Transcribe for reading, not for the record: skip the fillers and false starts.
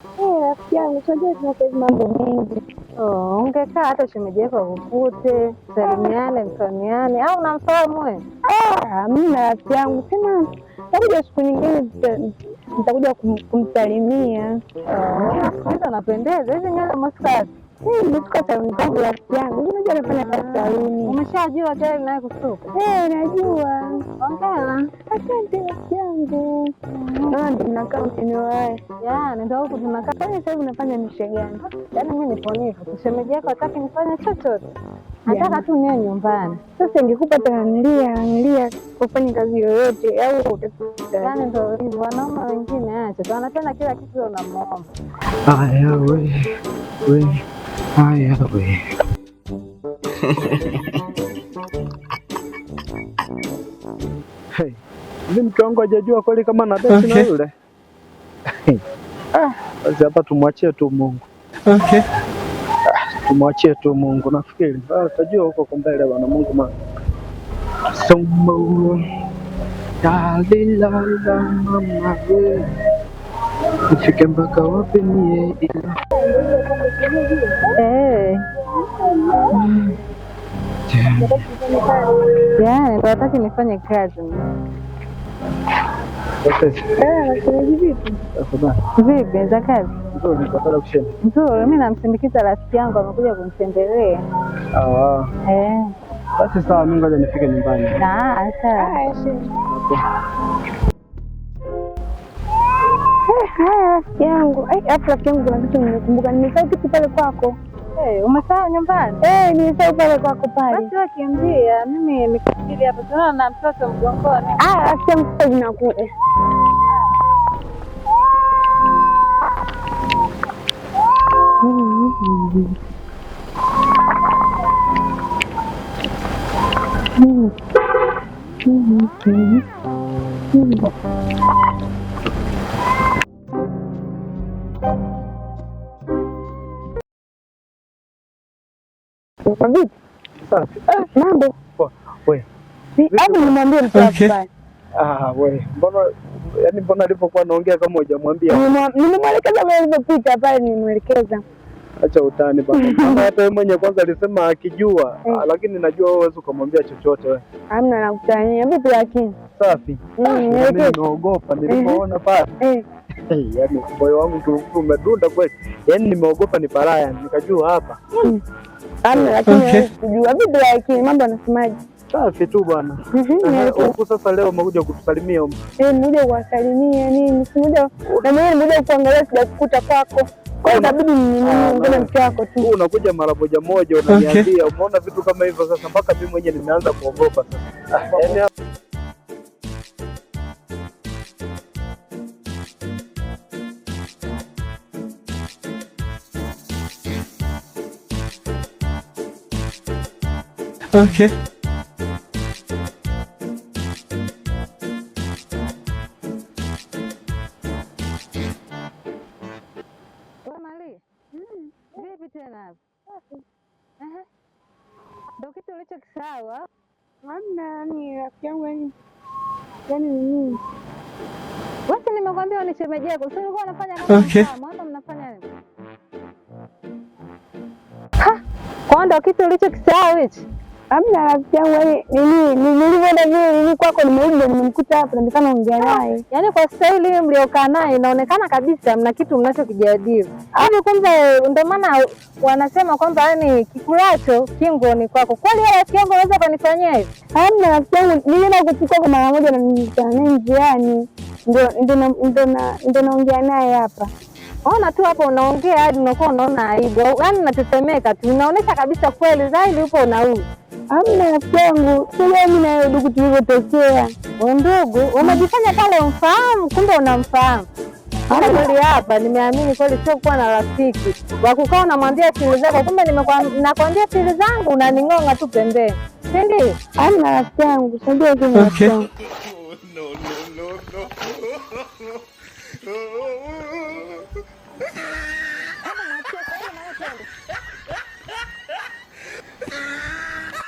Rafiki yangu, unajua tuna sasa mambo mengi. Oh, ungekaa hata shemeji yako akukute, salimiane, mfahamiane au unamfahamu wewe? Ah, mimi na rafiki yangu sema takuja siku nyingine nitakuja kumsalimia. Oh, siku anapendeza. Hizi nywele umesuka? Nimesuka saluni kwangu rafiki yangu. Unajua anafanya kazi saluni. Umeshajua tayari naye kusuka? Eh, najua. Hongera. Asante rafiki yangu. Naona ndio mnakaa maeneo haya. Yaani ndio huku tunakaa. Sasa hivi unafanya mishe gani? Yaani mimi nipo nipo. Shemeji yako hataki nifanye chochote. Nataka tu niwe nyumbani. Sasa ingekupa hata nanilia kufanya kazi yoyote au Yaani ndio hivyo, wanaume wengine acha tu, wanapenda kila kitu unamuomba. Haya we, we, haya we. Hey, hivi mke wangu hajajua kweli kama na date na yule? Ah, basi hapa tumwachie tu Mungu. Okay. Tumwachie tu Mungu nafikiri. Ah, utajua huko kwa mbele bwana Mungu ma. Somo dalila mama we. Nifike mpaka wapi mie ila Eh. Yaani ndio hataki nifanye kazi. Vipi za kazi? Nzuri, kwa sababu kusheni. Nzuri, mimi namsindikiza rafiki yangu amekuja kunitembelea. Ah, Eh. basi sawa, mimi ngoja nifike nyumbani. Ah, sawa. Haya rafiki yangu. Alafu rafiki yangu kuna kitu nimekumbuka. Nimesahau kitu pale kwako. Eh, umesahau nyumbani? Eh, nimesahau pale kwako pale. Basi wewe kimbia, mimi nikusubiri hapa. Tunaona na mtoto mgongoni. Ah, rafiki yangu sasa zinakuja. Vipi? Safi. Mambo. Poa. We. Hebu nimwambie mtu wako Okay. pale. Ah, we. Mbona yani mbona alipokuwa naongea kama hujamwambia? Nimemwelekeza vile alivyopita pale, nimemwelekeza. Acha utani bana. Kama hata yeye mwenye kwanza alisema akijua, Eh. ah, lakini najua wewe huwezi ukamwambia chochote wewe. Hamna, nakutania. Vipi lakini? Safi. Mimi Nielekeze. nimeogopa nilipoona pale. Eh, Yaani moyo wangu kiufupi umedunda kweli. Yaani nimeogopa ni paraya, nikajua hapa. Hamna, lakini Okay. hawezi kujua. Vipi lakini mambo anasemaje? Safi tu bwana. Nielekeze. Huku sasa leo umekuja kutusalimia huko. Eh, nimekuja kuwasalimia nini? Sikuja na mwenyewe nimekuja kuangalia sijakukuta kwako. Kwa hiyo itabidi niongee na mke wako tu. Wewe unakuja mara moja moja unaniambia, umeona vitu kama hivyo sasa mpaka mimi mwenyewe nimeanza kuogopa sasa. Ah, yaani Okay. Wewe Mali? Vipi tena hapo? Ehe. Ndio kitu ulichokisahau au? Hamna, yani rafiki yangu yani yani nini? Wewe nimekwambia ni shemeji yako. Sio ulikuwa unafanya kama Okay. mtamu, hapa mnafanya nini? Ha! Kwa ndio kitu ulichokisahau hichi? Hamna rafiki yangu yani nini nilivyoenda vile nini kwako nimerudi ndo nimemkuta hapo na nikawa naongea naye. Yaani kwa staili hii mliokaa naye inaonekana kabisa mna kitu mnachokijadili. Yaani kumbe ndio maana wanasema kwamba yani kikulacho kingo kwako. Kweli wewe rafiki yangu unaweza kunifanyia hivi? Hamna rafiki yangu nilienda kuchukua kwa mara moja na nilikutana naye njiani. Ndio ndio ndio ndio naongea naye hapa. Ona tu hapo unaongea hadi unakuwa unaona aibu. Yaani unatetemeka tu. Inaonyesha kabisa kweli dhahiri upo unaui. Hamna rafiki yangu, sio mimi na yeye ndugu tulivyotokea. Undugu, umejifanya pale umfahamu, kumbe unamfahamu. Kweli hapa nimeamini kweli, sio kuwa na rafiki wa kukaa unamwambia siri zako, kumbe nakwambia siri zangu unaning'onga tu pembeni, si ndio? Hamna rafiki yangu, sio tu rafiki Okay. yangu. No, no, no, no.